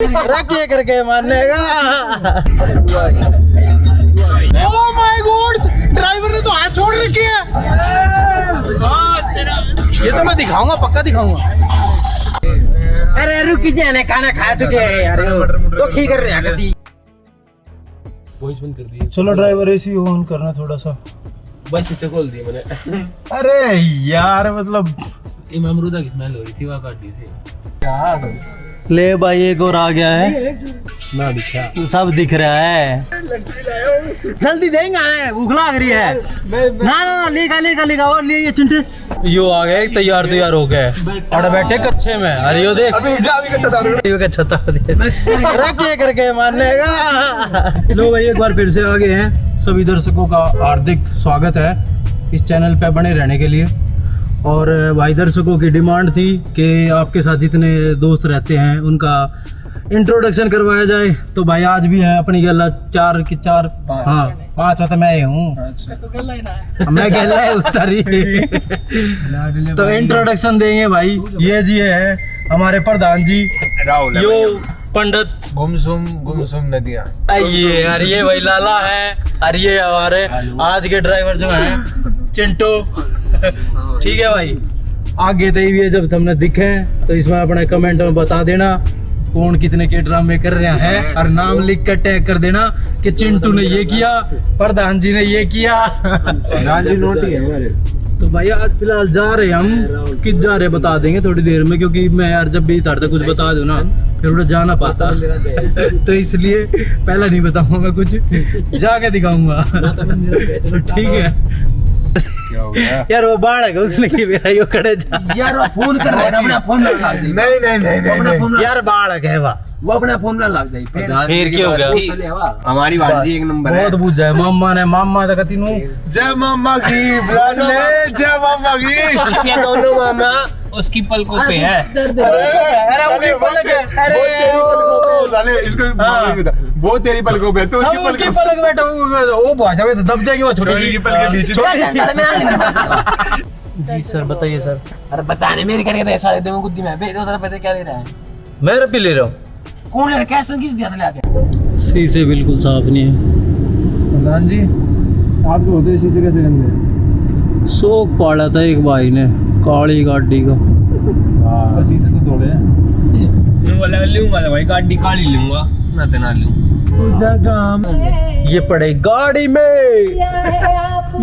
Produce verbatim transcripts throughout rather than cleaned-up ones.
अरे के करके मानेगा? Oh my God, ड्राइवर ने तो हाथ छोड़ रखे है। ये तो मैं दिखाऊंगा, पक्का दिखाऊंगा। अरे रुक जाने, खाना खा चुके हैं यार। तो ठीक कर रहे हैं कदी। वॉइस बंद कर दी। चलो ड्राइवर, एसी ऑन करना थोड़ा सा। बस इसे खोल दिया मैंने। अरे यार, मतलब इमाम रूदा की स्मेल हो रही थी, वहाँ काट दी थी। क्या? ले भाई, एक और आ गया है। ना दिखा। सब दिख रहा है। जल्दी देंगे, भूख लाग रही है। ना ना ना, लेगा लेगा लेगा, और ले ये चिंटे। यो आ गया एक तैयार तैयार हो गया। अरे बैठे कच्चे में। अरे यो देख। अभी जा, अभी कच्चा था। यो कच्चा था। अरे के करके मानेगा? लो भाई, एक बार फिर से आ गए हैं। सभी दर्शकों का हार्दिक स्वागत है इस चैनल पे बने रहने के लिए। और भाई, दर्शकों की डिमांड थी कि आपके साथ जितने दोस्त रहते हैं उनका इंट्रोडक्शन करवाया जाए। तो भाई, आज भी है अपनी गैला चार की चार। पाँच। हाँ, पाँच तो मैं ही हूँ। अच्छा। तो गैला ही ना है। मैं गैला है उतारी। तो इंट्रोडक्शन देंगे भाई। ये जी है हमारे प्रधान जी, राहुल है यो भाई। पंडित गुमसुम, गुमसुम नदियाँ। ये, और ये भाई लाला है, और ये हमारे आज के ड्राइवर जो हैं चिंटू। ठीक है भाई, आगे तो ये जब तुमने दिखे तो इसमें अपने कमेंट में बता देना कौन कितने के ड्रामे कर रहा है, और नाम लिख कर टैग कर देना कि चिंटू ने ये किया, प्रधान जी ने ये किया। प्रधान जी नोटी है हमारे। तो भाई, आज फिलहाल जा रहे हम, कित जा रहे बता देंगे थोड़ी देर में, क्योंकि मैं यार जब भी थारे तक कुछ बता दूं ना, फिर उन्हें जाना पाता। तो इसलिए पहला नहीं बताऊंगा मैं कुछ, जाके दिखाऊंगा। ठीक है। क्या हो गया? यार वो बालक है, उसने की बेरा यो खड़े जा। यार वो फोन कर रहा है, अपना फोन ना लग जाए। नहीं, नहीं, नहीं, वो अपना फोन ना यार बालक है वाह। वो अपने फोन में लग जाए। फिर प्रधान फिर जी क्या हो गया? वो चले हवा। हमारी भांजी एक नंबर है। बहुत बुझ जाए मामा ने, मामा तो कती नू। जय मामा की, बुला ले, जय मामा की। इसके दोनों मामा उसकी पलकों पे है। अरे, अरे, उसकी पलक है। अरे, वो तेरी पलकों पे, साले, इसको मामा नहीं पता। वो तेरी पलकों पे, तो उसकी पलकों पे। पलक बैठा, वो, वो भाग जावे तो दब जाएगी वो छोटी सी। छोटी सी पलक के बीच में। छोटी सी। जी सर, बताइए सर। अरे बताने मेरी करके तो साले दे गुद्दी में भेज दो, पता क्या ले रहा है? मैं रबी ले रहा हूँ। कौन है? कैसे किस दिया ले आके? शीशे बिल्कुल साफ नहीं है। प्रधान जी, आपके होते हुए शीशे कैसे गंदे हैं? शौक पाला था एक भाई ने काली गाड़ी का। हाँ। पर शीशे तो धोले हैं। मैं बोला, लूंगा तो भाई गाड़ी काली लूंगा, ना तो ना लूं। ये पड़े गाड़ी में।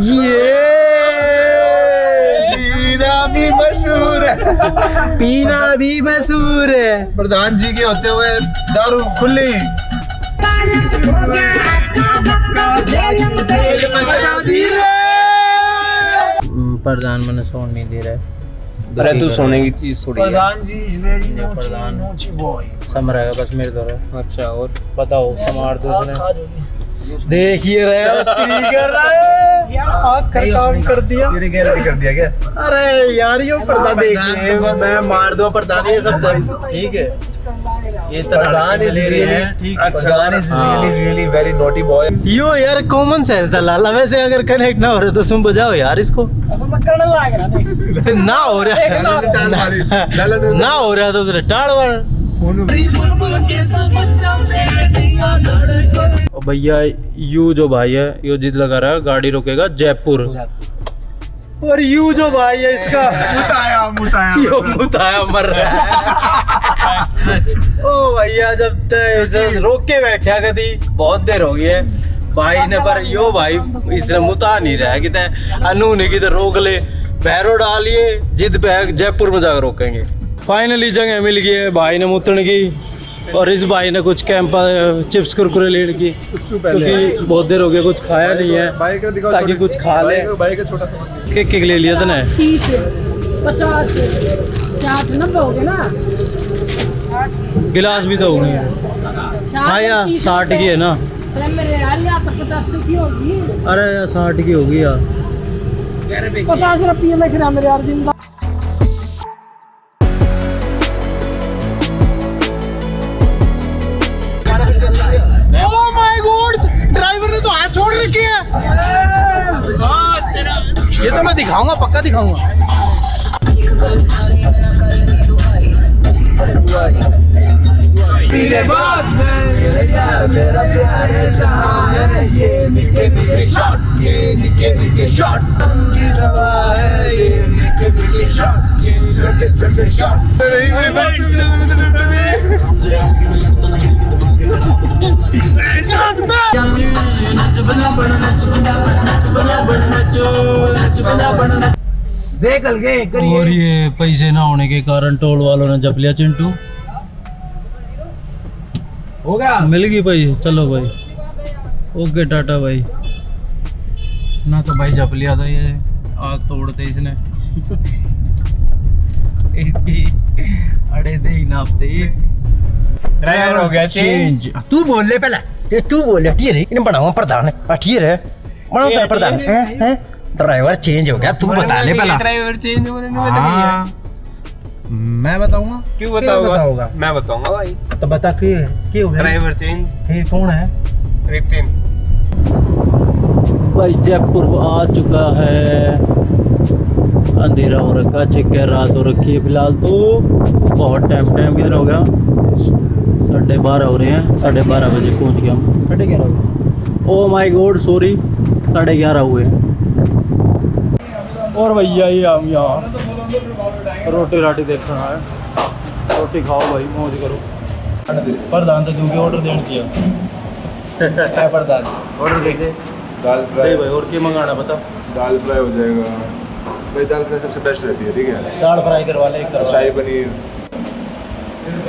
ये जीना भी मशहूर है, पीना भी मशहूर है। प्रधान जी के होते हुए दारू खुली। प्रधान मैंने सोन नहीं दे रहा है। अरे तू सोने की चीज थोड़ी है। प्रधान जी is very naughty, naughty boy। Summer आएगा बस मेरे द्वारा। अच्छा, और बताओ, समार दो उसने। देखिए रे, तेरी कर रहा है। आखिर काम कर दिया। तेरी गलती कर दिया क्या? अरे यार, यो पर्दा देख ले, मैं मार दूं पर्दा, ये सब ठीक है। ये तो प्रधान is really, ठीक है। प्रधान is really, really very naughty boy। यो यार common sense था लाला, वैसे अगर कनेक्ट ना हो रहे तो सुन बजाओ यार इसको। अब मैं करने लाग रहा देख। ना हो रहा। लाला ने ना हो रहा तो उधर टाल वाला। फोन में। ओ भैया, यू जो भाई है, यो जिद लगा रहा है, गाड़ी रोकेगा जयपुर। और यू जो भाई है इसका मुताया, मुताया, यो मुताया मर रहा है। ओ भैया, जब तक इसे रोक के बैठा कदी, बहुत देर हो गई है भाई ने, पर यो भाई इसने मुता नहीं रहा, किते अनू ने किते रोक ले, भैरो डालिए जिद पे, जयपुर में जाकर रोकेंगे। फाइनली जगह मिल गई है भाई ने मुतन की। और इस भाई ने कुछ कैंपा, चिप्स कुरकुरे लेने की, उससे पहले क्योंकि बहुत देर हो गया कुछ खाया नहीं है, भाई का दिखाओ, ताकि छोटे, कुछ खा ले। भाई का, भाई का छोटा सा। एक एक ले लिया तने। तीस, पचास, साठ, नब्बे हो गए ना। गिलास भी तो हो गए। साठ, हाँ यार, तीस साठ की है ना। अरे मेरे यार, यार तो पचास की होगी। अरे यार, साठ की होगी यार। पचास रुपये लिख रहा मेरे यार, जिंदा। Oh my God! ड्राइवर ने तो हाथ छोड़ रखे हैं। ये तो मैं दिखाऊंगा, पक्का दिखाऊंगा। मेरे पास है, मेरा प्यार है, जहाँ है ये निके निके शॉट्स, ये निके निके शॉट्स, संगीत हवा है, ये निके निके शॉट्स, ये छोटे छोटे शॉट्स। देख हल्के करिए। और ये पैसे ना होने के कारण टोल वालों ने जप लिया चिंटू। हो गया? मिल गई भाई, चलो भाई, ओके टाटा भाई। ना तो भाई जप लिया था ये, आज तोड़ते इसने। अड़े दे ही नापते ये। ड्राइवर हो गया चेंज। तू बोल ले पहले, ये तू बोल ले, ठीक है, इन्हें बनावा प्रधान, हाँ, ठीक है, बनाओ तेरा प्रधान। हैं, हैं? ड्राइवर चेंज हो गया, तू बता ले पहला। ड्राइवर चेंज होने में तो नहीं है। हाँ। मैं बताऊंगा? क्यों बताओगा? बताओगा? मैं बताऊंगा भाई। तो बता के, के हो गया? Driver change. फिर कौन है? नितिन। भाई जयपुर आ चुका है, अंधेरा हो रखा, चिक्कर रात हो रखी है फिलहाल तो। बहुत टाइम, टाइम कितना हो गया? साढ़े बारह हो रहे हैं, साढ़े बारह बजे पहुंच गया हम। साढ़े ग्यारह हो गए। Oh my God, sorry, साढ़े ग्यारह हुए हैं। और भैया ये हम यहाँ रोटी राटी देखना है, रोटी खाओ भाई, मौज करो। प्रधान तो क्योंकि ऑर्डर देना चाहिए। है प्रधान, ऑर्डर दे दे। दाल फ्राई। भाई, और क्या मंगाना बता? दाल फ्राई हो जाएगा भाई, दाल फ्राई सबसे बेस्ट रहती है, ठीक है। दाल फ्राई करवा ले एक, करवा। शाही पनीर।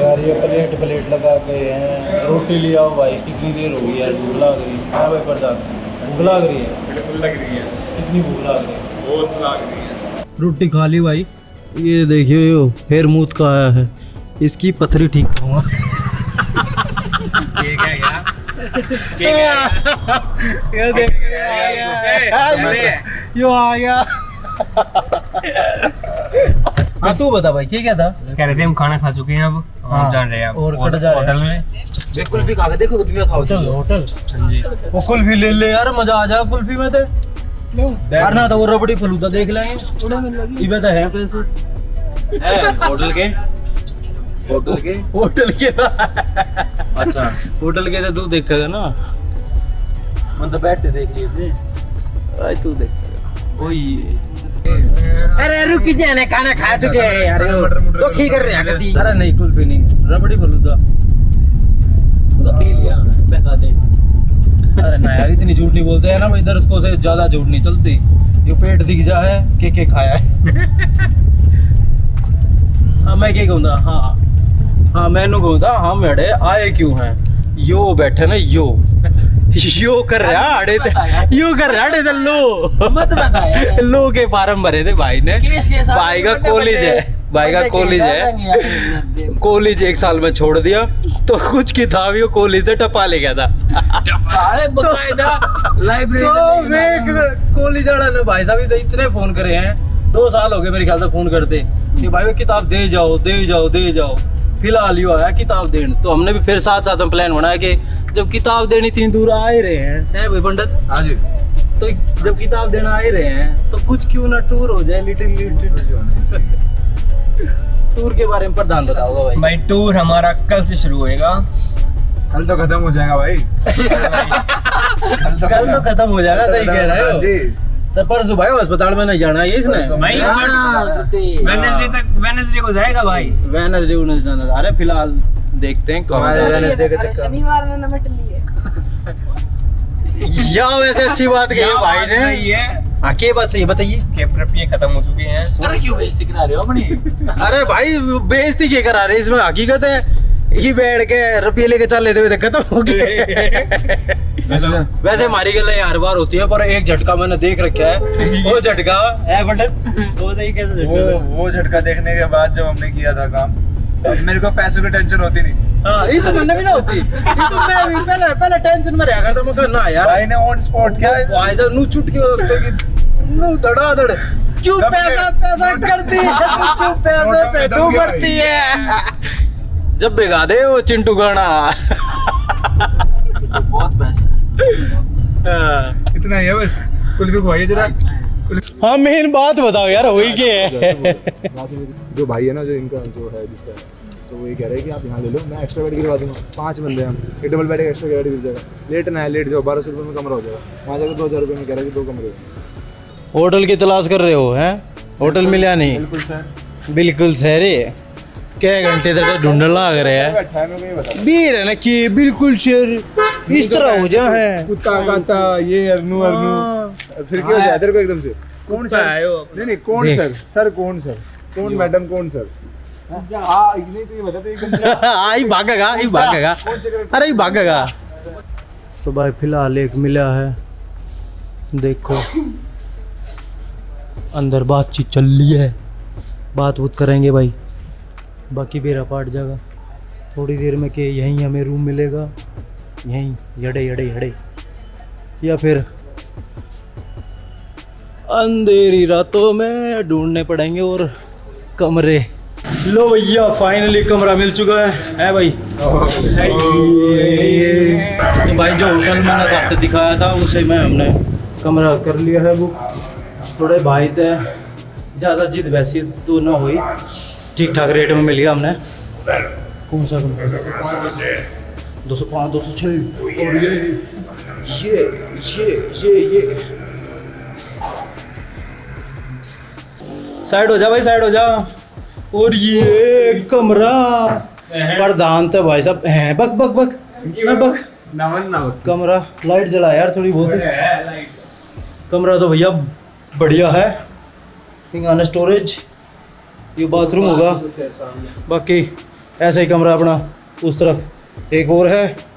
यार ये प्लेट प्लेट लगा के हैं, रोटी ले आओ भाई, कितनी देर हो गई यार, भूख लाग रही है। हाँ भाई प्रधान, भूख लाग रही है। बिल्कुल लग रही है। कितनी भूख लाग रही है? बहुत लाग रही है। रोटी खा ली भाई। ये देखियो, यो फिर मूत का आया है, इसकी पथरी ठीक करूँगा। ये क्या यार? ये देख, ये आ गया। यो आ गया। हाँ, तू बता भाई, क्या क्या था? कह रहे थे हम खाना खा चुके हैं, अब हम हाँ, जान रहे हैं और कट जा रहे हैं। होटल में। देख, कुल्फी खा के देखो, कुल्फी में खाओ। Hotel, hotel. हाँ जी। वो कुल्फी ले ले यार, मजा आ जाएगा कुल्फी में तो। यार ना तो वो रबड़ी फलूदा देख लेंगे। इबे तो है पैसे। है, होटल के? होटल के? होटल के ना। अच्छा। होटल के तो तू देखेगा ना। मैं तो बैठ के देख लिए थे। भाई तू देख। वही। अरे रुक जा ना, खाना खा चुके हैं यार। तो की कर रहे हैं कदी? अरे नहीं, कुल्फी नहीं, रबड़ी फलूदा। वो तो पी लिया, बता दे। अरे ना यार, इतनी झूठ नहीं बोलते हैं ना भाई, दर्शकों से ज्यादा झूठ नहीं चलती। यो पेट दिख जा है, के के खाया है। हाँ, मैं के कहूँगा? हाँ, हाँ, मैनू कहूँगा, हम अड़े आए क्यों हैं? यो बैठे ना, यो, यो कर रहा अड़े ते, यो कर रहा अड़े ते लो। मत बताया। लो के फार्म भरे थे भाई ने। केस के साथ भाई का बड़े कॉलेज बड़े है, भाई का बड़े कॉलेज केस आ है। जाएंगे यार। कॉलेज एक साल में छोड़ दिया, तो कुछ किताब यो कॉलेज से टपा ले गया था। साले बकायदा लाइब्रेरी तो में मैं कॉलेज वाला ने भाई साहब इतने फोन करे हैं, दो साल हो गए मेरे ख्याल से फोन करते कि भाई वो किताब दे जाओ, दे जाओ, दे जाओ। फिलहाल यो आया किताब देन, तो हमने भी फिर साथ साथ में प्लान बनाया कि जब किताब देने इतनी दूर आ ही रहे हैं, हैं भाई पंडित? हाँ जी। तो जब किताब देना आ ही रहे हैं तो कुछ क्यों ना टूर हो जाए, लिटिल लिटिल। टूर के बारे में प्रधान बताओगा भाई। भाई टूर हमारा कल से शुरू होएगा। कल तो खत्म हो जाएगा भाई। कल तो कल तो खत्म हो जाएगा, सही कह रहे हो। जी। तो परसों भाई अस्पताल में नहीं जाना है इसने। भाई हाँ, छुट्टी। वेडनेसडे तक, वेडनेसडे को जाएगा भाई। वेडनेसडे, वेडनेसडे ना, अरे फिलहाल देखते हैं कब तुम्हारे जाएगा। वेडनेसडे के अरे चक्कर। शनिवार ने नमट लिए। या वैसे अच्छी बात कही है क्या भाई बात ने। सही है। हाँ, क्या बात सही है, बताइए। के रुपये खत्म हो चुके हैं। अरे क्यों बेइज्जती करा रहे हो अपनी? अरे भाई, बेइज्जती क्या करा रहे, इसमें हकीकत है। ये बैठ के रुपये लेके चल लेते हुए तो खत्म हो गए। वैसे हमारी गल हर बार होती है, पर एक झटका मैंने देख रखा है। वो झटका है बटन, वो नहीं, कैसे वो झटका था? वो झटका देखने के बाद जब हमने किया था काम, अब मेरे को पैसों की टेंशन होती नहीं। हाँ, ये तो मैंने भी ना होती। ये तो मैं भी पहले, पहले टेंशन में रहा करता, मैं कहा, "ना यार।" भाई ने on spot क्या है? भाई साहब, नू चुटकी बजाते कि नू धड़ाधड़। क्यों दबके। पैसा, पैसा करती है? क्यों पैसे पे तू मरती है? जब भिगा दे वो चिंटू गाना। बहुत पैसा है। हाँ। इतना ही है बस। कुल्फी खुआइए जरा। हाँ, मेन बात बताओ यार, वही के है? जो भाई है ना, जो इनका जो है, जिसका तो वो ये कह रहे हैं कि आप यहाँ ले लो, मैं एक्स्ट्रा बेड गिरवा दूंगा। पाँच बंदे हैं हम, ये डबल बेड का एक्स्ट्रा बेड गिर जाएगा। लेट ना है, लेट जाओ, बारह सौ रुपये में कमरा हो जाएगा। वहाँ जाकर दो हज़ार रुपये में कह रहा है कि दो कमरे हो। होटल की तलाश कर रहे हो, हैं? होटल मिला नहीं। बिल्कुल सर। बिल्कुल सर। क्या घंटे तक ढूंढने लग रहे हैं? बैठा है, मेरे को ये बता। बीर है ना कि बिल्कुल सर, इस तरह हो जा है। कुत्ता काता, ये अरनू, अरनू। हाँ। फिर क्या हो जाए तेरे को एकदम से? कौन कुत्ता सर? है वो। नहीं, नहीं, कौन देख। सर? सर कौन सर? कौन मैडम, कौन सर? हाँ, हाँ, नहीं तो ये बता, तो एकदम से हाँ, ही भागेगा, ही भागेगा। कौन से character? अरे, ही भागेगा। तो भाई, फिलहाल एक मिला है, देखो, अंदर बातचीत चल रही है, बात वूत करेंगे भाई, बाकी बेरा पाट जाएगा। थोड़ी देर में के यहीं हमें रूम मिलेगा, यहीं यड़े, यड़े, यड़े, या फिर अंधेरी रातों में ढूंढने पड़ेंगे और कमरे। लो भैया, finally कमरा मिल चुका है, है भाई? तो भाई, जो होटल मैंने आपको दिखाया था, उसे में हमने कमरा कर लिया है बुक। थोड़े भाई थे, ज़्यादा जिद वैसी तो ना हुई, ठीक ठाक रेट में मिल गया हमने। कौन सा कमरा? दो सौ पाँच, दो सौ छः। और ये, ये, ये, ये, ये। साइड हो जा भाई, साइड हो जा। और ये कमरा, प्रधान तो भाई साहब हैं, बक, बक, बक, ना बक। नवन ना बक। कमरा, लाइट जला यार थोड़ी बहुत। कमरा तो भैया बढ़िया है। इंगाने स्टोरेज, ये बाथरूम होगा। बाकी ऐसा ही कमरा अपना उस तरफ एक और है।